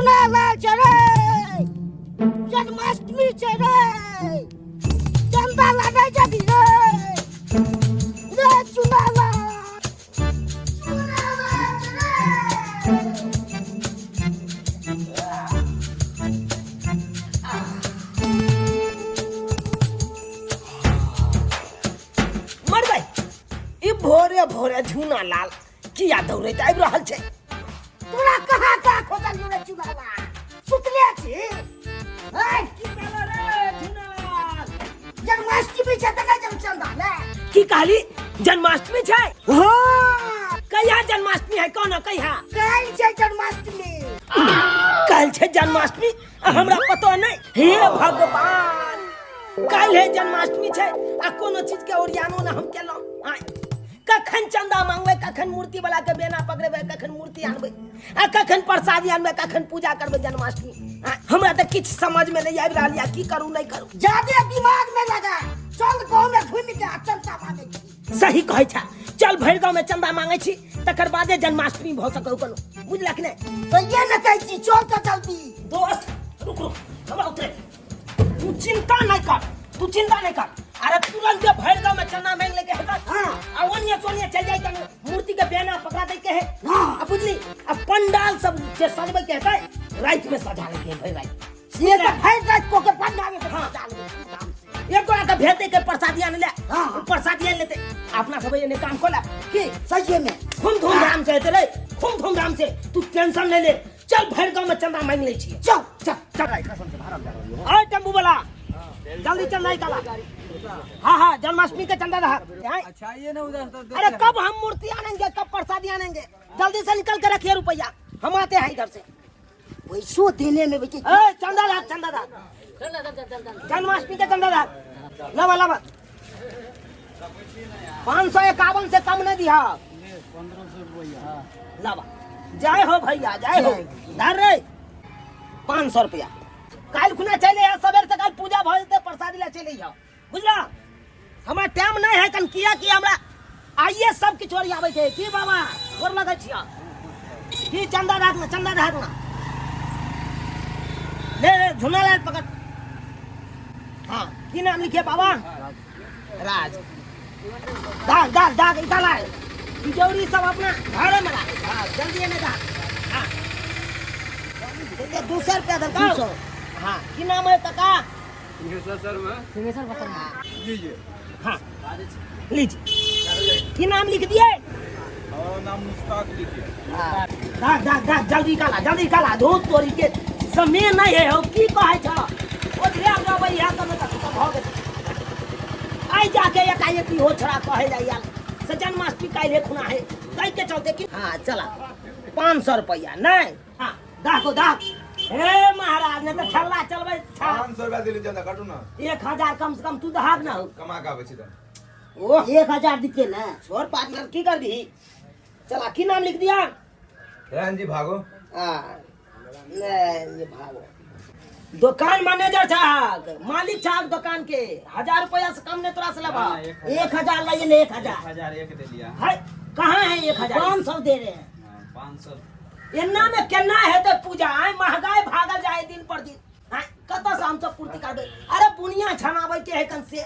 चुनालाल छै रे, जन्माष्टमी छै रे, चंदा लागे जबी रे, रे चुनालाल, चुनालाल छै रे। मरबै ई भोरे भोरे झूना लाल किया दौड़ैत आबि रहल छै? तोरा कहाँ कहाँ खोजलियौ रे चुनालाल, सुतले छी? ऐ, की भेलो रे झूना लाल? जन्माष्टमी छै तऽ नहि जब चंदा ले। की कहली, जन्माष्टमी छै? हाँ। कहिया जन्माष्टमी है? कोना कहिया? काल्हि छै जन्माष्टमी। काल्हि छै जन्माष्टमी आ हमरा पतो नहि? हे भगवान, काल्हि है जन्माष्टमी छै आ कोनो चीज के ओरियानो ने हम केलहुँ। आँय, कखन चंदा मांगबै, कखन मूर्ति वाला के बेना पकड़ेबै, कखन मूर्ति आनबै आ कखन प्रसादी आनबै, कखन पूजा करबै जन्माष्टमी? आँय, हमरा तऽ किछु समझ में नहि आबि रहल यऽ, की करू नहि करू। जादे दिमाग में लगा, चल गाँव में घूमि के आ चंदा मांगे छी। सही कहै छा, चल भरि गाँव में चंदा मांगे छी, तकर बादे जन्माष्टमी भऽ सकै कोनो, बुझलक नहि? तऽ ये ने कहै छी, चल तऽ जल्दी। दोस्त रुक रुक, हमरा उतरे दे। तू चिंता नहीं कर, तू चिंता नहीं कर। अरे तुरंत जे भरि गाँव में चंदा मांग लेके हेतै। हाँ। आ ओनिये सोनिये चल जाय तने मूर्ति के बेना पकड़ा दे के है। हाँ। आ बुझली, आ पंडाल सब जे सजबै के हेतै राति में सजा ले के भरि राति। से तऽ भरि राति को के पंडाल में हाँ। सजा लेबै धूमधाम से। एक गोरा के भेज दे के प्रसादी आने ले। हाँ। प्रसादी आन लेते, अपना सब एने काम कोला की सही में खूब धूमधाम से हेतै रे, खूब धूमधाम से। तू टेंशन नहीं ले, चल भरि गाँव में चंदा मांग ले छी। चल चल चल। अरे टेम्पू वाला जल्दी चल, नहीं काला। हाँ हाँ, जन्माष्टमी के चंदा रहा। अच्छा ये ना उधर तो। अरे कब हम मूर्ति आनेंगे, कब प्रसादी आनेंगे? जल्दी से निकल के रखिए रुपया, हम आते हैं इधर से। पैसो देने में बेटी। ए चंदा दा, चंदा दा, जन्माष्टमी के चंदा दा। लावा लावा, 551 से कम नहीं दिया। 1500 रुपया। लावा, जय हो भैया, जय हो। धर रे 500 रुपया। काल्हि खुना चले आ, सवेर से काल्हि पूजा भऽ जेतै, प्रसादी ला चले आउ, बुझला? हमरा टाइम नहीं है कन, किया कि हमरा आइए सब किछु ओरियाबै छै। की बाबा, गोर लगै छियै। की चंदा राखना, चंदा राखना। ले ले, झुना लाल पकड़। हाँ, की नाम लिखे बाबा? राज। दाग दाग दाग इधर आए, तिजोरी सब अपना घरे में राख। हाँ, जल्दी एने दाग। हाँ, 200 रुपया दल। 200। हाँ, की नाम है काका? सिंहेश्वर शर्मा। जी जी। हाँ लीजिए, की नाम लिख दिए? और नाम मुश्ताक लिखिए। दाग दाग दाग, जल्दी काला, जल्दी काला। धूप तोरी के समय नहीं है हो, की कहै छ? ओझरे रहबै इएह तऽ नहि तऽ भऽ गेल। आइ जाके एकाएक हो छोड़ा कहै जाइ आयल से जन्माष्टमी काल्हि खुना है, ताहि के चलते कि। हाँ चला, 500 रुपया नहीं। हाँ दाखो दाख। हे महाराज, नहीं तऽ ठल्ला चलबै। 500 रुपया दिली, चंदा काटू ना। 1000 कम से कम तू दहाक ना हो। कमा के आबै छी तऽ। ओह, 1000 दिखे ना। छोड़ पार्टनर, की कर दी? चला, की नाम लिख दिया? रहन जी भागो। हाँ, नहीं, ये भागो। दुकान मैनेजर साहब, मालिक साहब दुकान के, 1000 रुपया से कम नहीं तोरा से लेबा। 1000 लाइए ना, 1000। 1001 दे लिया। है कहाँ है 1000? 500 दे रहे हैं। 500। एना में केना हेतै पूजा? आय महंगाई भागल जाए दिन पर दिन। आय कतऽ से हमसब पूर्ति करबै? अरे बुनिया छनाबै के है कन से,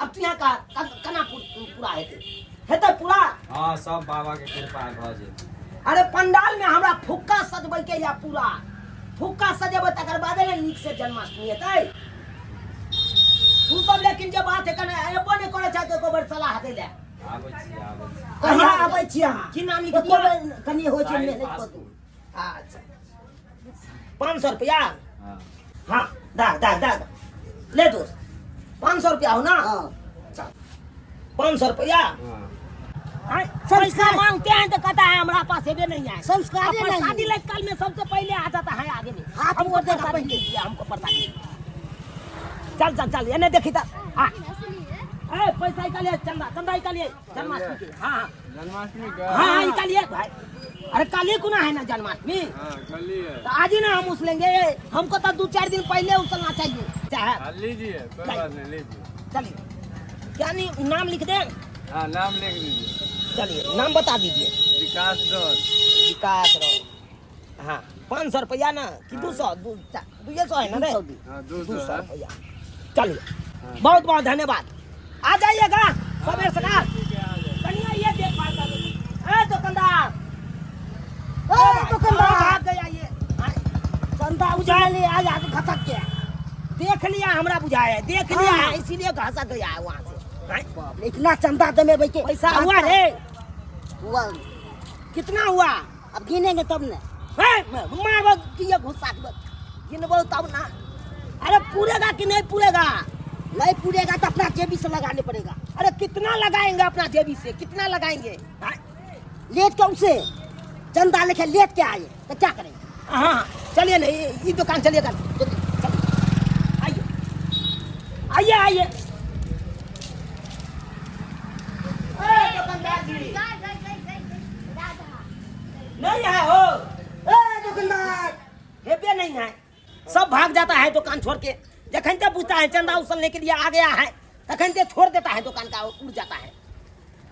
अब तू यहाँ का केना पूरा हेतै? हेतै पूरा? हाँ, सब बाबा के कृपा भऽ जेतै। अरे पंडाल में हमरा फुक्का सजबै के या, पूरा फुक्का सजेबै तकर बादे ने नीक से जन्माष्टमी हेतै। तू सब लेकिन जे बात है कने एबो नहि करै छै एको बेर सलाह दै लए। आबै छी, आबै छी। कहिया आबै छी अहाँ? की नाम लिख एको दिया? बेर कनि होइ छै साहिल मेहनत पास। करू। अच्छा, 500 रुपया। हाँ। हाँ दाग दाग दाग ले दोस्त, 500 रुपया हो ना? हाँ। चल, 500 रुपया। हाँ। हाँ, पैसा मांगते हैं तो कहता है हमारा पास हेबे नहीं है। संस्कार अब नहीं है। प्रसादी ले कल में सबसे पहले आ जाता है आगे में। हाथ हमको मोड़ देगा प्रसादी पहले। दीजिए, हमको प्रसादी। चल चल चल, ये नहीं देखी था। हाँ। ए पैसा निकालिए, चंदा चंदा निकालिए जन्माष्टमी के। हाँ हाँ। जन्माष्टमी का? हाँ हाँ निकालिए भाई। अरे कल ही कुना है ना जन्माष्टमी? हाँ, कल ही है। तो आज ही ना हम उसलेंगे, हमको तो 2-4 दिन पहले उछलना चाहिए। चाहे हाँ, लीजिए, कोई बात नहीं, लीजिए। चलिए, क्या नहीं नाम लिख दें? हाँ, नाम लिख दीजिए। चलिए, नाम बता दीजिए। विकास दौर। विकास राव। हाँ 500 रुपया ना कि 200, 200 है ना रे? हाँ, दो दो सौ सौ है। रुपया। चलिए, बहुत बहुत धन्यवाद। आ जाइएगा सवेर सकाल। कनिया ये देखभाल कर। ए दुकानदार, ए दुकानदार, भाग गया ये। चंदा उठा ले आज आज घसक गया। देख लिया, हमरा बुझाया है, देख लिया है, हाँ। इसीलिए घसक गया है वहाँ से। हैं? बाप रे, इतना चंदा दमे भाई के पैसा हुआ रे? हुआ। कितना हुआ? अब गिनेंगे तब ना। हैं? मारो दिया घुसा के, गिनबो तब ना। अरे पूरेगा कि नहीं पूरेगा? नहीं पूरेगा तो अपना जेबी से लगाने पड़ेगा। अरे कितना लगाएंगे अपना जेबी से, कितना लगाएंगे? हैं? लेट के उसे चंदा लेके लेट के आए तो क्या करेंगे? हाँ चलिए ना, ये दुकान चलिएगा। आइए आइए आइए। ए, दुकानदार जी नहीं है हो? ए दुकानदार हेबे नहीं है, सब भाग जाता है दुकान छोड़ के। जखन ते पूछता है चंदा उसलने के लिए आ गया है, तखन ते छोड़ देता है दुकान का, उड़ जाता है।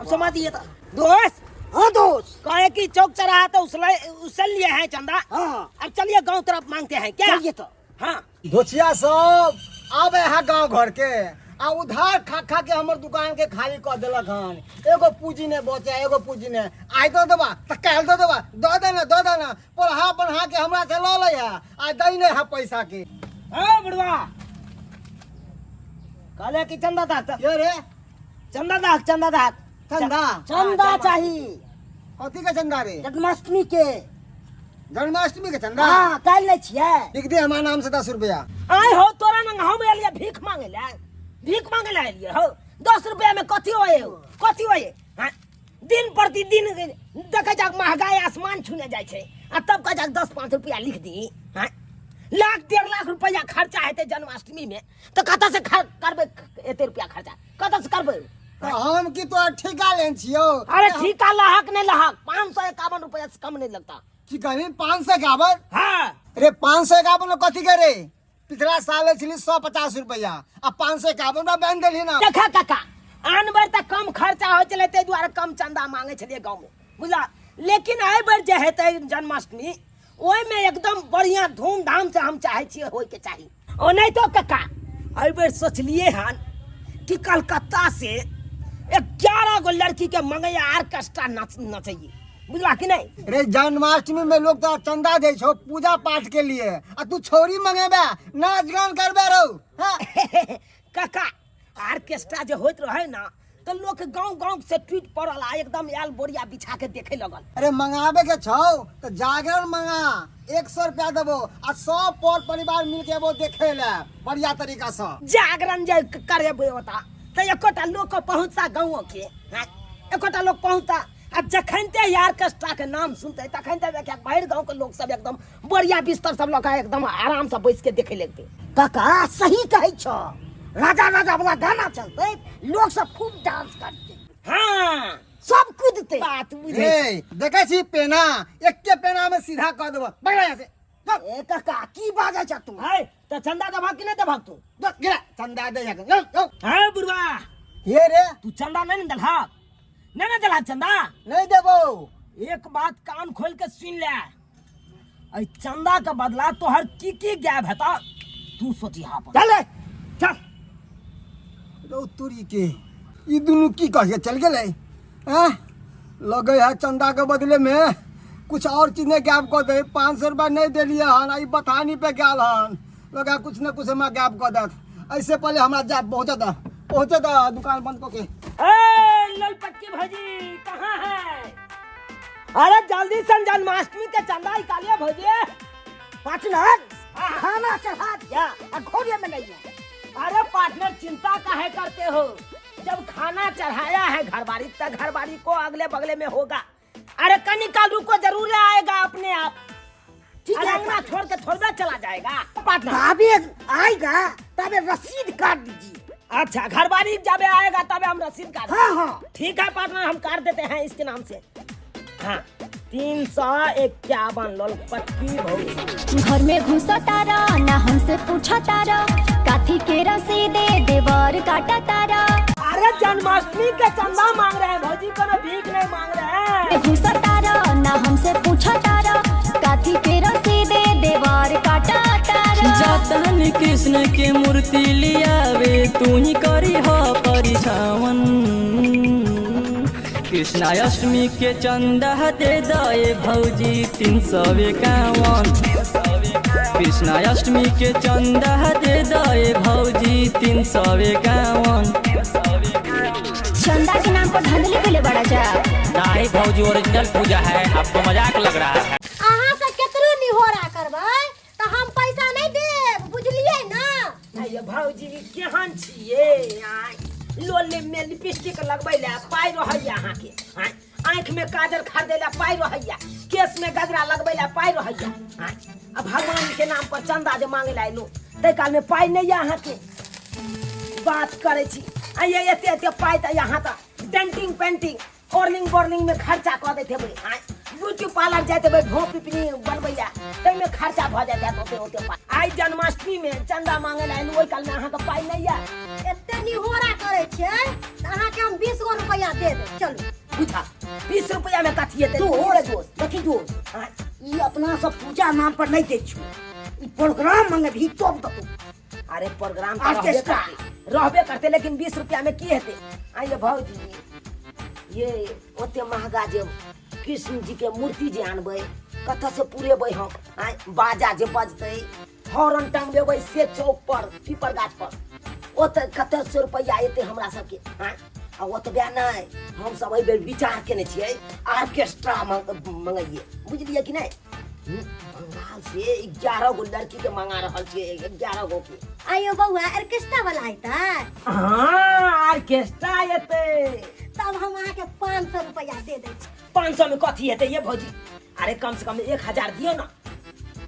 अब समझ दिए तो दोस्त। हाँ दोस्त, कहे कि चौक चौराहा तो उसल लिए है चंदा। हाँ अब चलिए गांव तरफ मांगते हैं क्या? चलिए तो। हाँ धोचिया सब आबे है गांव घर के आ उधार खा खा के हमर दुकान के खाली कऽ देलक हन। एगो पूंजी ने बचे, एगो पूंजी ने आइ दऽ देबा तऽ काल्हि दऽ देबा, दऽ देना दऽ देना, पढ़ा बढ़ा के हमरा से लऽ लै है आ दै नहि है पैसा के। हाँ बुढ़वा कहले कि चंदा दाग, ये रे चंदा दाग, चंदा दाग, चंदा चंदा चाहिए। कथी के चंदा रे? जन्माष्टमी के। जन्माष्टमी के चंदा? हाँ काल्हि नहि छियै। लिख दे हमारा नाम से 10 रुपया। आय हो तोरा नंग हम एलियै भीख मांगे ले, भीख मांगे ले एलियै हो। 10 रुपया में कथी होय हो, कथी होय? हाँ दिन प्रतिदिन देखै जाक महगाई आसमान छूने जाइ छै आ तब कह जाक 10-5 रुपया लिख दी। हाँ लाख 1.5 लाख रुपया खर्चा हेतै जन्माष्टमी में, तऽ कतऽ से करबै एते रुपया खर्चा, कतऽ से करबै? तऽ हम की तोरा ठेका लेने छियौ? अरे ठेका लहक नहीं लहक, 551 रुपया से कम नहीं लगता। की कहली 551? हाँ। रे 551 में कथी के रे? पिछला साल छली 150 रुपया आ 551 में बांधि देलही ना। देखा काका, आन बेर तऽ कम खर्चा होइ छलै ताहि दुआरे कम चंदा मांगे छलियै गाँव में, बुझला? लेकिन एहि बेर जे हेतै जन्माष्टमी ओहिमे एकदम बढ़िया धूमधाम से हम चाहै छियै होइके चाही। ओ नहीं तो काका, एहि बेर सोचलियै हन कि कलकत्ता से 11 गो लड़की के मंगैया ऑर्केस्ट्रा नचैयै, बुझला कि नहीं? रे जन्माष्टमी में लोग तो चंदा दै छौ पूजा पाठ के लिए आ तू छौरी मंगेबे नाच गान करबे रौ। हाँ? काका ऑर्केस्ट्रा जे होइत रहे ना तो लोग गांव गांव से टूट पड़ल आ एकदम आयल बोरिया बिछा के देखे लगल। अरे मंगाबे के छौ तो जागरण मंगा, 100 रुपया देबो आ सब पर परिवार मिल के एबो देखे ले बढ़िया तरीका से। जागरण जे करेबे ओता तो एकोटा लोग के पहुंचता गाँव के, हाँ? एकोटा लोग पहुंचता आ जखन ते ऑर्केस्ट्रा के नाम सुनते तखन ते देखे बाहर गांव के लोग सब एकदम बोरिया बिस्तर सब लगा एकदम आराम से बैस के देखे लगते। काका सही कहै छौ, राजा राजा वाला गाना चलते, लोग सब खूब डांस करते। हाँ सब कूदते। बात बुझे। ए देखै छी पेना, एके पेना में सीधा कह देबो, पकड़ा यहाँ से। ए काका की बाजै छ तू? है तो चंदा देबहक कि नहीं देबहक तू? गिरा चंदा दे यहाँ के। है बुढ़वा ये रे तू चंदा नहीं न देलहक, नहीं न देलहक चंदा? नहीं देबो। एक बात कान खोल के सुन ले, अई चंदा के बदला तोहर की की गायब हेता तू सोची हा पर। चल चल। रौ तुरी के ई दुनू की कह के चल गेलै? हैं लगे है चंदा के बदले में कुछ और चीज नहीं गायब कऽ दे। 500 रुपया नहीं देलिए हन आ ई बथानी पे गेल हन, लगे है कुछ न कुछ हमरा गायब कऽ देत। ऐसे पहले हमरा जा पहुँचे दे, पहुँचे दे दुकान बंद कऽ के। ए ललपट्टी भौजी कहाँ है? अरे जल्दी से जन्माष्टमी के चंदा निकालिए भौजी। पार्टनर खाना चढ़ा दिया आ घोड़े में नहीं है। अरे पार्टनर चिंता काहे करते हो, जब खाना चढ़ाया है घरवारी तब घरवारी को अगले बगले में होगा। अरे कनी काल रुको, जरूर आएगा अपने आप। ठीक है। अरे अंगना छोड़ के थोड़ा चला जाएगा पार्टनर। तबे आएगा तबे रसीद काट दीजिए। अच्छा घरवारी जब आएगा तबे हम रसीद काट। हाँ हाँ ठीक है पार्टनर, हम काट देते हैं इसके नाम से। हाँ 351 ललपट्टी भौजी। घर में घुसा तारा ना हमसे पूछा तारा, काथी के रसीदे देवर काटा तारा। अरे जन्माष्टमी के चंदा मांग रहे हैं भौजी, कोनो भीख नहीं मांग रहे हैं। घुसा तारा ना हमसे पूछा तारा, काथी के कृष्ण के मूर्ति लियावे तू ही करी ह परिछावन। कृष्णाष्टमी के चंदा दे दे भौजी 351। कृष्णाष्टमी के चंदा दे दे भौजी 351। चंदा के नाम पर धांधली कैले बड़ा जा। नहीं भौजी ओरिजिनल पूजा है, आपको मजाक लग रहा है। अहाँ से केतरो निहोरा करबै त हम पैसा नहीं देब, बुझलियै ना? अये भौजी केहन छियै? लोले में लिपस्टिक लगबै ला पाइ रहैया अहाँके, आँखि में काजल खरीदै ला पाइ रहैया, केश में गजरा लगबै ला पाइ रहैया, आ भगवान के नाम पर चंदा जे मांगे ला एलहुँ ताहि काल में पाइ नहि यऽ अहाँके। बात करै छी आ ये एते एते पाइ तऽ अहाँ तऽ डेंटिंग पेंटिंग ओर्लिंग बोर्लिंग में खर्चा कऽ दैत हेबै, ब्यूटी पार्लर जाइत हेबै भों पिपनी बनबै ला ताहिमे खर्चा भऽ जाइत हैत ओते ओते पाइ। आइ जन्माष्टमी में चंदा मांगे ला एलहुँ ओहि काल में अहाँके पाइ नहि यऽ। एते निहोरा करै छियै तऽ अहाँके हम 20 गो रुपैआ दे देब। चलू बुझा 20 रुपैआ में कथी हेतै? दोस्त दोस्त देखी दोस्त, ई अपना सब पूजा नाम पर नहीं दै छौ, ई प्रोग्राम मंगबही तब देतौ। अरे प्रोग्राम तऽ रहबे करते, रहबे करते, लेकिन 20 रुपया में की हेतै? आइए भौजी ये ओते महंगा जे कृष्ण जी के मूर्ति जे आनबै कतऽ से पुरेबै हम? आइ बाजा जे बजतै, हॉर्न टंगबेबै से चौक पर पीपर गाछ पर, ओते कते सौ रुपैआ एतै हमरा सबके? आँय आ ओतबे नहि, हमसब एहि बेर विचार केने छियै ऑर्केस्ट्रा मंगैयै, बुझलियै कि नहि? बंगाल से 11 गो लड़की के मंगा रहल छियै, 11 गो के। आइयो बौआ ऑर्केस्ट्रा वाला एतै? हाँ ऑर्केस्ट्रा एतै। तब हम अहाँके 500 रुपैआ दे दै छी। 500 में कथी हेतै ये भौजी? अरे कम से कम 1000 दियौ ना।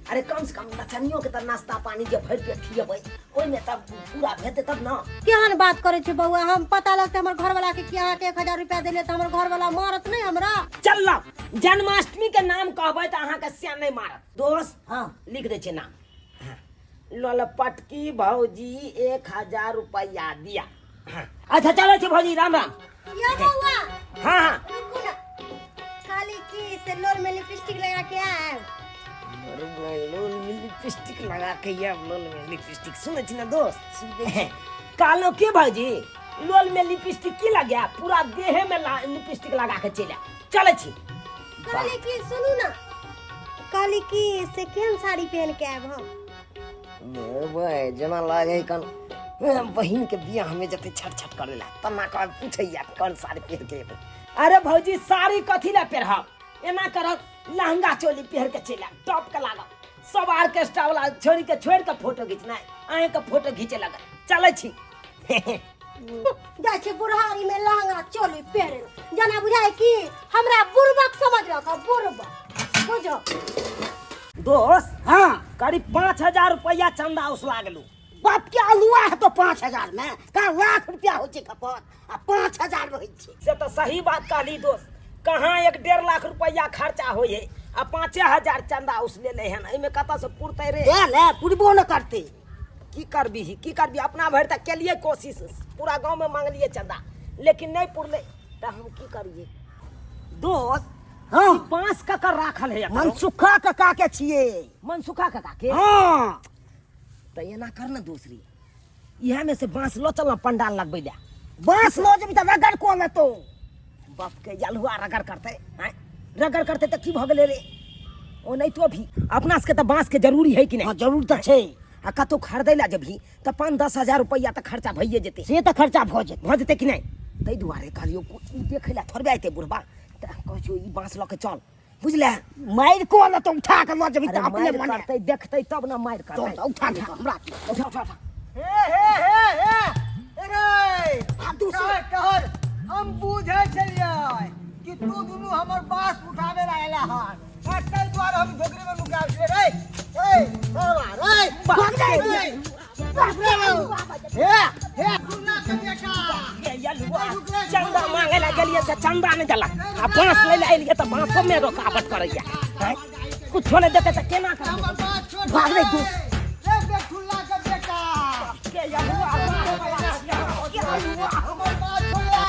अरे कम से कम नचनियो के तऽ नाश्ता पानी जे भरि पेट खिएबै ओहिमे तब पूरा भेतै तब ना। केहन बात करै छी बौआ? हम पता लगतै हमर घरवाला के कि अहाँके 1000 रुपया देलियै तऽ हमर घरवाला मारत नहि हमरा? चल ना, जन्माष्टमी के नाम कहबै तऽ अहाँके से नहि मारत। दोस्त हाँ लिख दै छियै नाम। हाँ। ललपटकी भौजी 1000 रुपया दिया। हाँ। अच्छा चलै छी भौजी, राम राम। यो बौआ। हाँ हाँ रुकू ना, खाली की से लोल में लिपस्टिक लगा के आएब? लोल में लिपस्टिक लगा के आएब, लोल में लिपस्टिक सुनै छी ना दोस्त? कहलहुँ की भौजी लोल में लिपस्टिक की लगा, पूरा देहे में लिपस्टिक लगा के चलि आएब। चलै छी। कहली की सुनू ना, कहली की से केहन साड़ी पहन के आएब हम? जेना लागे कन बहिन के बियाह में जते छट छट करे ला तना कह पूछैया कौन साड़ी पहन के एबै। अरे भौजी साड़ी कथी ला पेरहब, एना करब लहंगा चोली पहन के चलि आएब, टॉप के लागब, सब ऑर्केस्ट्रा वाला छोड़ी के छोड़ के फोटो घिचनाइ, अहें के फोटो घिचे लगत। चलै छी। जाइ छी बुढ़ारी में लहंगा चोली पहरे, जना बुझाय कि हमरा बुड़बक समझ रख, बुड़बक बुझो। दोस्त हाँ करीब 5000 रुपया चंदा उसला गेलू। बाप के अलुआ है तो 5000 में का लाख रुपया हो छै खपत, आ 5000 में होइ छै। से तो सही बात कहली दोस्त, कहाँ 1.5 लाख रुपया खर्चा होइ है आ 5000 चंदा उसले ले हन, एहिमे कतऽ से पुरतै रे? ए ले पुरबो न करतै। की करबी की करबी, अपना भरि तऽ केलियै कोशिश, पूरा गाँव में मांगलियै चंदा लेकिन नहि पुरलै, तऽ हम की करियै दोस्त? हाँ बांस ककर राखल है? मनसुखा कका के छियै। मनसुखा कका के? हाँ। तऽ एना कर ना दोसरी, इएह में से बांस लऽ चल ना पंडाल लगबै ला। बांस लऽ जेबी तऽ रगड़ कऽ लेतौ। बाप के जलुआ रगड़ करतै, आँय रगड़ करतै तऽ की भऽ गेलै रे? ओ नहीं तो भी अपना सबके तऽ बांस के जरूरी है कि नहीं? हाँ जरूर तऽ छै। आ कतौ खरीदै ला जेबही तऽ 5-10 हजार रुपैआ तऽ खर्चा भइए जेतै। से तऽ खर्चा भऽ जेतै। भऽ जेतै कि नहि? ताहि दुआरे कहलियौ ओ देखै ला थोड़बे अयतै बुढ़बा, तऽ कहै छियौ ई बांस लऽ के चल, बुझले? मारि कऽ लेतौ, उठा के लऽ जेबही तऽ अपने मारि मने करतै, देखतै तब ने मारि करतै। चल, उठा ले हमरा की। उठा उठा उठा। हे हे हे हे रे आ दूसर ठहर ठहर, हम बुझै छलियै कि तू दुनू हमर बांस उठाबे ला एला हन, आ ताहि दुआरे हम झोकरी में नुकायल छियै रे। ए सरवा रे, भाग जाय। रे, हे हे दुना के बेटा चंदा मांगे ला गेलियै से चंदा नहि देलक, आ बांस लै ला एलियै तऽ बांसो में रुकावट करैया, कुछो नहि देतै तऽ केना करबै? हमर बांस छोड़ भाग रे दोस्त। रे बेठुल्ला के बेटा के यलुआ हमर बांस छोड़ रे।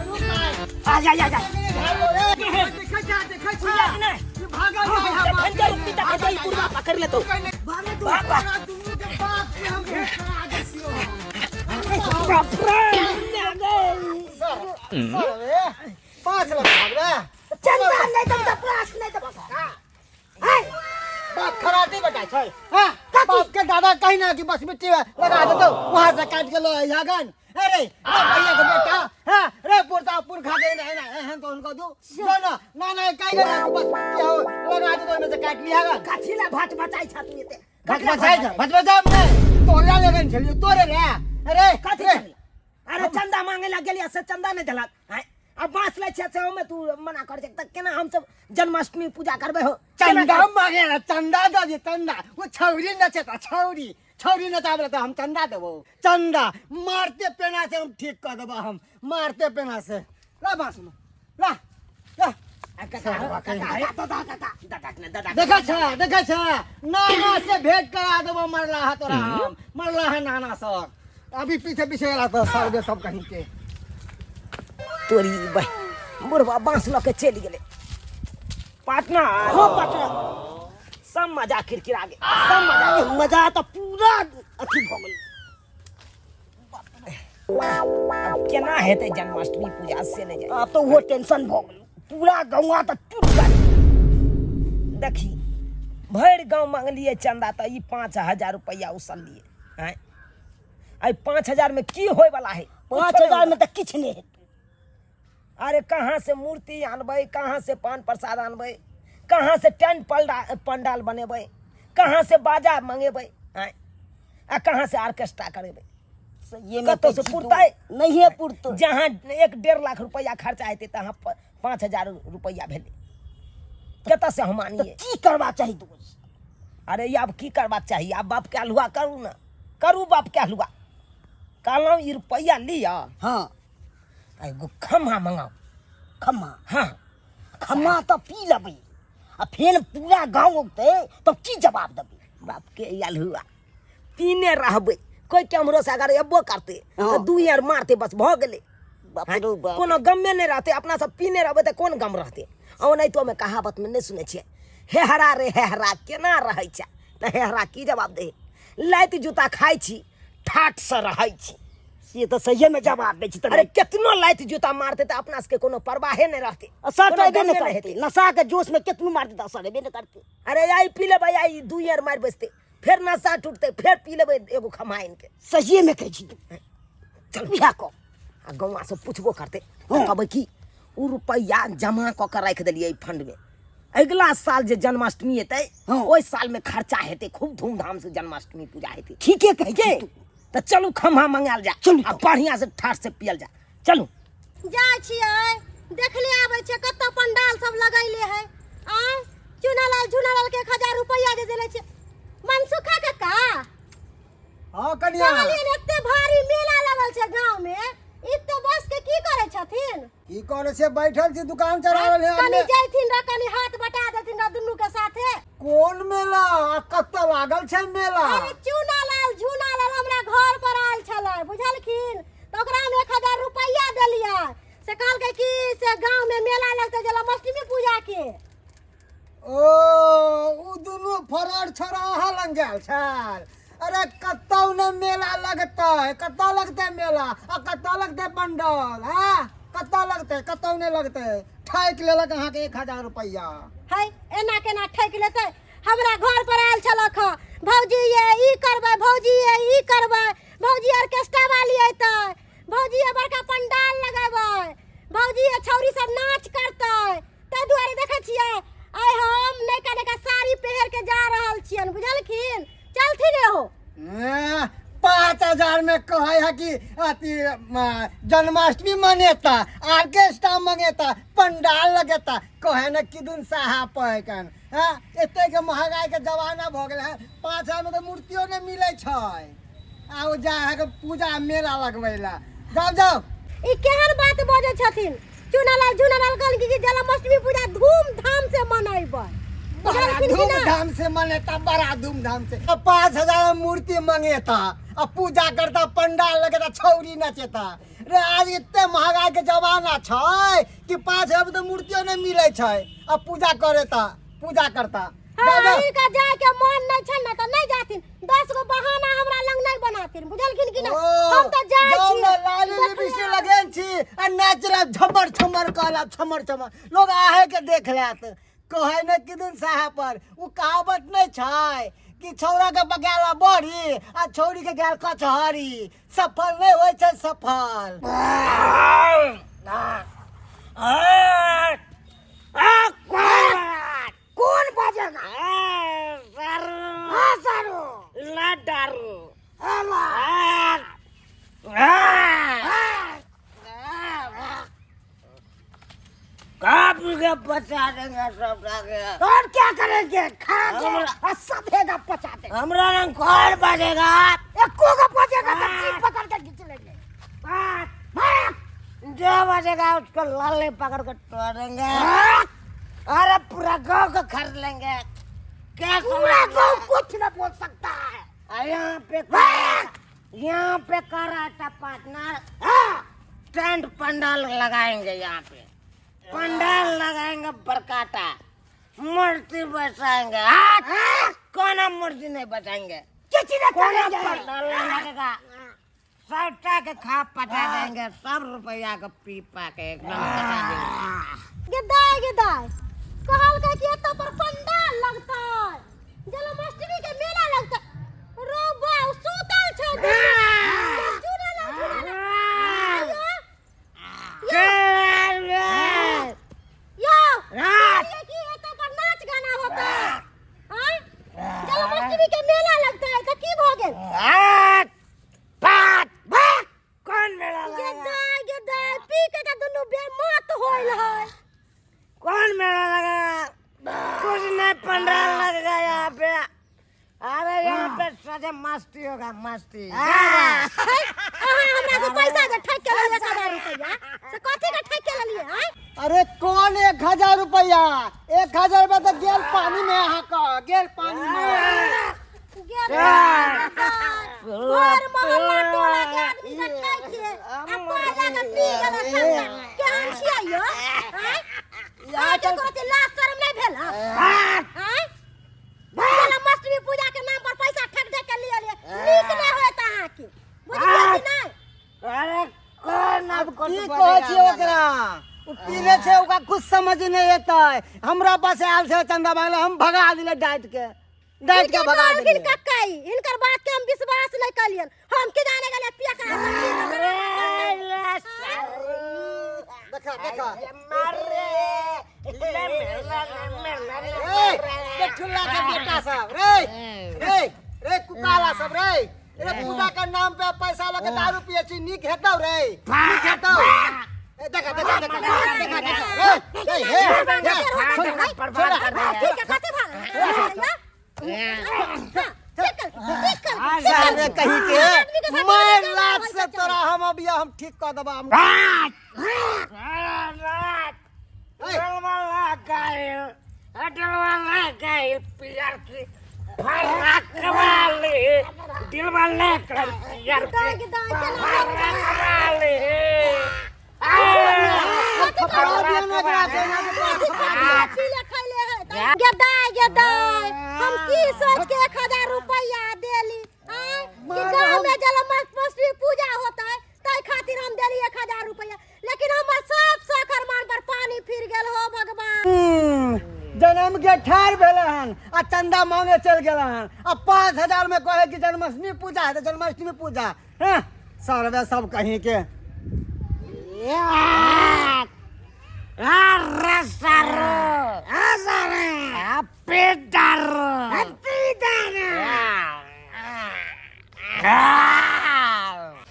रुक आइ। आ जा जा जा। देखै छ, देखै छ। बुझलियै कि नहि? ई भागल जाइ है। जखन जरूरत तऽ हेतै, ई बुढ़बा पकड़ि लेतौ। भाग भाग। बाप रे अरे 5 लाख भागबे चंदा नहीं दब त प्रास नहीं दब हाय बाप खराटी बेटा छै हां बाप के दादा कहीं ना कि बस मिट्टी में लगा दे तो वहां से काट के लो यागन। अरे रे भैया के बेटा हां रे पुरता पुरखा के ना ना एहन तो उनको दू जो ना ना ना कहीं ना कि बस मिट्टी हो लगा दे तो ओहिमे से काट लिया गन। कथी ला भात बचाइ छ तू एते? भात बचाइ छ, भात बचाइ नै तोरा लगन छलियो तोरे रे। अरे कथी रे छलियै? अरे चंदा मांगे ला गेलियै से चंदा नहि देलक। आँय, आ बाँस लै छै से ओहिमे तू मना कर छै तऽ केना हमसब जन्माष्टमी पूजा करबै हो? केना चंदा करबै? मांगे ला चंदा दे दे चंदा वो छौरी नचेता छौरी छौरी नचाबे तऽ हम चंदा देबो। चंदा मारते पेना से हम ठीक कर देबो, हम मारते पेना से। ला बाँस में ला ला। आ काका हो, काका हे, दादा काका दादा के दादा के। देखै छ देखै छ नाना से भेंट करा देबो। मरला है तोरा हम मरला है नाना सर अभी पीछे पीछे गेला तो सर सब कहीं के तोरी बह बुढ़वा बाँस लऽ के चलि गेलै पाटना। हो पाटना सब मजा किरकिरा गेल, सब मजा मजा तऽ पूरा अथी भऽ गेल। आब केना हेतै जन्माष्टमी पूजा से नहि जानि। आब तऽ ओहो टेंशन भऽ गेल, पूरा गौआ तऽ टूट गेल। देखी भरि गाँव मांगलियै चंदा तऽ ई 5000 रुपैआ उसललियै। आँय एहि 5000 में की होय वाला है? 5000 में तऽ किछु नहि हेतै। अरे कहाँ से मूर्ति आनबै, कहाँ से पान प्रसाद आनबै, कहाँ से टेंट पंडाल बनेबै, कहाँ से बाजा मंगेबै, आँय आ कहाँ से ऑर्केस्ट्रा करेबै? ये में कतौ से तऽ पुरतै? नहिये पुरतै। जहाँ 1-1.5 लाख रुपैआ खर्चा हेतै तहाँ 5000 रुपैआ भेलै, कतऽ से हम आनियै? की करबा चाही दोस्त? अरे आब की करबाक चाही? आब बाप के हलुआ करू ने, करू बाप के हलुआ। कहलहुँ ई रुपैआ लिअ। हाँ। आ एगो खम्हा मंगाउ। खम्हा? हाँ। खम्हा तऽ पी लेबै आ फेर पूरा गाँव औतै तब की जवाब देबै? बाप के हलुआ पीने रहबै, कोइ केम्हरो से अगर एबो करतै तऽ 2 यार मारतै बस भऽ गेलै। बाप रे बाप। कोनो गमे नहि रहतै, अपना सब पीने रहबै तऽ कोन गम रहतै? ओनाहितो मे कहावत मे नहि सुनै छियै, हे हरा रे हे हरा केना रहै छै? तऽ हे हरा की जवाब दे? लाति जूता खाइ छी ठाठ से रहै छी। से तऽ सहिए मे जवाब दै छी। अरे केतनो लाति जूता मारतै तऽ अपना सबके कोनो परवाहे नहि रहतै, असर कोनो तऽ एबे गमे नहि नहि करतै। हेतै। नशा के जोश मे केतनो मारतै तऽ असर एबे नहि करतै। अरे आइ पी लेबै, आइ 2 यार मारि बैसतै, फेर नशा टूटतै, फेर पी लेबै एगो खमाइन के। सहिए मे कहै छी तू। चल इएह कह। आ गौआ सब पुछबो करतै तऽ कहबै कि ओ रुपैआ जमा कऽ के राखि देलियै फंड मे, अगिला साल जे जन्माष्टमी एतै ओहि साल मे खर्चा हेतै, खूब धूमधाम से जन्माष्टमी पूजा हेतै। ठीके कहै छी तू। तऽ चलू खम्हा मंगायल जाय, चलू आ बढ़िया से ठाठ से पियल जाय। चलू जाइ छियै देखले आबै छियै कतऽ पंडाल सब लगैले है। आँय चुनालाल झुनालाल के 1000 रुपैआ जे देने छियै। मनसुखा काका। हाँ कनिया। कहलियै ने एते भारी मेला लगल छै गाँव में, ई तो बस के की करै छथिन? की करै छै, बैठल छी दुकान चला रहल है। कनी जैथिन र कनी हाथ बटा देथिन र दुनू के साथे। कोन मेला आ कतऽ लागल छै मेला? अरे चुनालाल झुनालाल हमरा घर पर आयल छलै बुझलखिन, तऽ ओकरा हम 1000 रुपैआ देलियै, से कहलकै कि से गाँव में मेला लगतै जन्माष्टमी पूजा के। ओ उ दुनू फरड़ छोड़ा अहाँ लग गेल छल। अरे कतौ ने मेला लगतै, कतऽ लगतै मेला आ कतऽ लगतै पंडाल? हाँ कतऽ लगतै? कतौ नहि लगतै। ठकि लेलक अहाँके 1000 रुपैआ। है एना केना ठकि लेतै? हमरा घर पर आयल छलक हँ, भौजी ये ई करबै, भौजी ये ई करबै, भौजी ऑर्केस्ट्रा वाली अयतै, भौजी ये बड़का पंडाल लगेबै, भौजी ये छौरी सब नाच करतै। ताहि दुआरे देखै छियै आइ हम नयका नयका साड़ी पहिर के जा रहल छियनि बुझलखिन। चलथिन एहो। 5000 में कहे है कि अथी जन्माष्टमी मनेता, ऑर्केस्ट्रा मंगेता, पंडाल लगेता, कहे न किदुन साहा पहकन। हाँ एते के महंगाई के जमाना भ गेल है, 5000 में तो मूर्तियो नहीं मिले छै। आ ओ जा है के पूजा मेला लगबै ला। जाओ जाओ। ई केहन बात बजै छथिन? चुनालाल झुनालाल कहलखिन कि जन्माष्टमी पूजा धूमधाम से मनेबै। बड़ा बुझलखिन कि ना? धूमधाम से मनेता, बड़ा धूमधाम से। अब 5000 में मूर्ति मंगेता, अब पूजा करता, पंडाल लगेता, छौरी नचेता। रे आज इतने महंगाई के जमाना छै कि 5000 में तो मूर्तियो नहीं मिले छै। अब पूजा करेता, पूजा करता। हाँ जा, जा। हिनका जाय के मन नहीं छन ना त नहीं जाथिन 10 गो बहाना हमरा लंग नहीं बनाथिन बुझलखिन कि नहीं हम त जाय गाँव छी में लाली लिपस्टिक लगेन छी आ नाच रहा झमर झमर कहला छमर छमर लोग आहे के देख लेत कहै ने कि दिन साहब पर उ कहावत नहीं छै कि छौड़ा के बगाला बड़ी आ छौड़ी के गेल कचहरी सफल नहीं होइ छै सफल कौन बजेगा हाँ सारू ला दारू के बचा देंगे सब और क्या करेंगे खा के और सब हेगा पचा देंगे हमरा रंग कौन बजेगा एको को बजेगा तो जीभ पकड़ के खींच लेंगे भाग, भाग। जो बजेगा उसको लाले पकड़ के तोड़ेंगे अरे पूरा गांव को खरीद लेंगे क्या पूरा गांव कुछ न बोल सकता है यहाँ पे यहाँ पे कराटा पार्टनर टेंट पंडाल लगाएंगे यहाँ पे पंडाल लगाएंगे बरकाटा मूर्ति बसाएंगे कोना मूर्ति नहीं बचाएंगे किसी ने कोना करेंगे पंडाल नहीं लगेगा सबटा के खा पटा देंगे सब रुपया के पी पा के एकदम पटा देंगे गे दाय गे दाय कहलकै कि एतऽ पर पंडाल लगतै जन्माष्टमी के मेला लगतै रो बाउ सुतल छै झूला लग झूला लग यो यो कहलियै कि एतऽ पर नाच गाना होतै आँय जन्माष्टमी के मेला लगतै तऽ की भऽ गेल कौन मेला गे लगेगा दाय गे दाय पी के तऽ दुनू बेमत होइल है कौन मेला लगेगा कुछ नहीं पंडाल लगेगा यहाँ पे अरे यहाँ पे सजे मस्ती होगा मस्ती अहाँ हमरा से पैसा जे ठकि के लेलियै 1000 रुपैआ से कथी के ठकि के लेलियै आँय अरे कौन 1000 रुपया 1000 रुपया तो गेल पानी में अहाँ का गेल पानी में गेल घर मोहल्ला टोला के आदमी के ठकि के आ पाइ लऽ के पी गेलै सबटा केहन छियै यौ आँय अहाँके कोनो लाज शरम नहि भेल हँ आँय जन्माष्टमी पूजा के नाम पर पैसा ठक ठक के लिए लिए नीक नहि होयत अहाँके बुझलियै कि नहि अरे कौन अब की कहै छियै ओकरा ओ पीने छै ओकरा कुछ समझ नहि एतै हमरा पास आयल छै चंदा मांगले हम भगा दिले डांट के डांट के भगा हिनकर दिले कक्काई हिनकर बात के हम विश्वास नहि कलियन हम की जाने गेलियै पिया के देखा देखा ए पेठुल्ला के बेटा सब रे रे रे कुकाला सब रे रे पूजा के नाम पे पैसा लके दारू पिए छी नीक हेतौ रे नीक हेतौ ए देखा देखा देखा देखा देखा रे रे हे हे ठीक है कथी भाग साले कहीं के मैं लात से तोरा हम अभी हम ठीक कर देबा हम थपड़ा दिया ना एकरा के ना के गेदाय गेदाय हम की सोच के 1000 रुपया देली आँय कि गाँव में जन्माष्टमी पूजा होता है ताहि खातिर हम देली 1000 रुपया लेकिन हमर सब शौक अरमान पर पानी फिर गेल हो भगवान जन्म के ठार भेल हन आ चंदा मांगे चल गेल हन आ 5000 में कहे कि जन्माष्टमी पूजा है तो जन्माष्टमी पूजा हैं सरवे सब कहीं के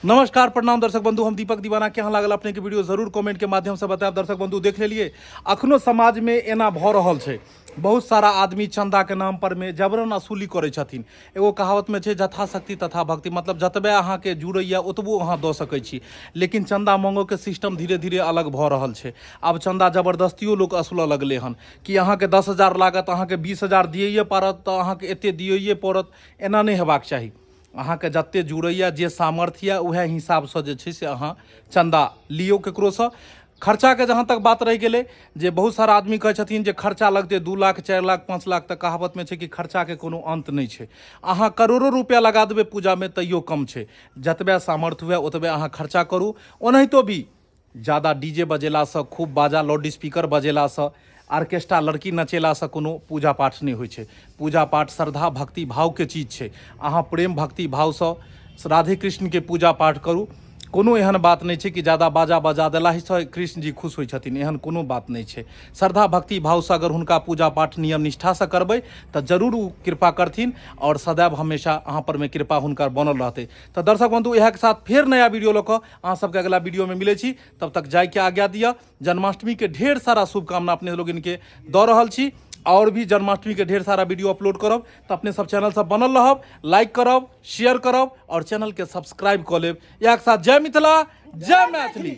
नमस्कार प्रणाम दर्शक बंधु हम दीपक दीवाना केहन लागल अपने के वीडियो जरूर कमेंट के माध्यम से बतायब दर्शक बंधु देख लेलिए अखनो समाज में एना भऽ रहल छै बहुत सारा आदमी चंदा के नाम पर में जबरन वसूली करै छथिन एगो कहावत में छै यथाशक्ति तथा भक्ति मतलब जतबे अहाँके जुड़ैया ओतबो अहाँ दऽ सकै छी लेकिन चंदा मांगो के सिस्टम धीरे धीरे अलग भऽ रहल छै आब चंदा जबरदस्तियो लोक असुलऽ लगलै हन कि अहाँके 10,000 लागत अहाँके 20,000 दियैए पड़त तऽ अहाँके एते दियैए पड़त एना नहि हेबाक चाही अहाँके जते जुड़ैया जे सामर्थ्य यऽ उएह हिसाबसँ जे छै से अहाँ चन्दा लियौ ककरोसँ। खर्चाके जहाँ तक बात रहि गेलै जे बहुत सारा आदमी कहै छथिन जे खर्चा लगतै 2 लाख 4 लाख 5 लाख, तऽ कहावतमे छै कि खर्चाके कोनो अन्त नहि छै। अहाँ करोड़ो रुपया लगा देबै पूजामे तैयो कम छै। जतबे सामर्थ्य हुए ओतबे अहाँ खर्चा करू। ओनाहितो भी जादा डीजे बजेलासँ, खूब बाजा लाउड स्पीकर बजेलासँ, आर्केस्ट्रा लड़की नचेलासँ कोनो पूजा पाठ नहि होइ छै। पूजा पाठ श्रद्धा भक्ति भावके चीज छै। अहाँ प्रेम भक्ति भावसँ राधे कृष्णके पूजा पाठ करू। कोनो एहन बात नहि छै कि जादा बाजा बजा देलासँ कृष्ण जी खुश होइ छथिन, एहन कोनो बात नहि छै। श्रद्धा भक्ति भावसँ अगर हुनका पूजा पाठ नियम निष्ठासँ करबै तऽ जरूर ओ कृपा करथिन आओर सदैव हमेशा अहाँ परमे कृपा हुनकर बनल रहतै। तऽ दर्शक बंधु, इएहके साथ फेर नया वीडियो लऽ कऽ अहाँ सबके अगला वीडियो में मिलै छी। तब तक जायके आज्ञा दिअ। जन्माष्टमी के ढेर सारा शुभकामना अपने लोगन के दऽ रहल छी। और भी जन्माष्टमी के ढेर सारा वीडियो अपलोड करब, तऽ अपने सब चैनल सब बनल रहब, लाइक करब, शेयर करब और चैनल के सब्सक्राइब कऽ लेब। इएह के साथ जय मिथिला, जय मैथिली।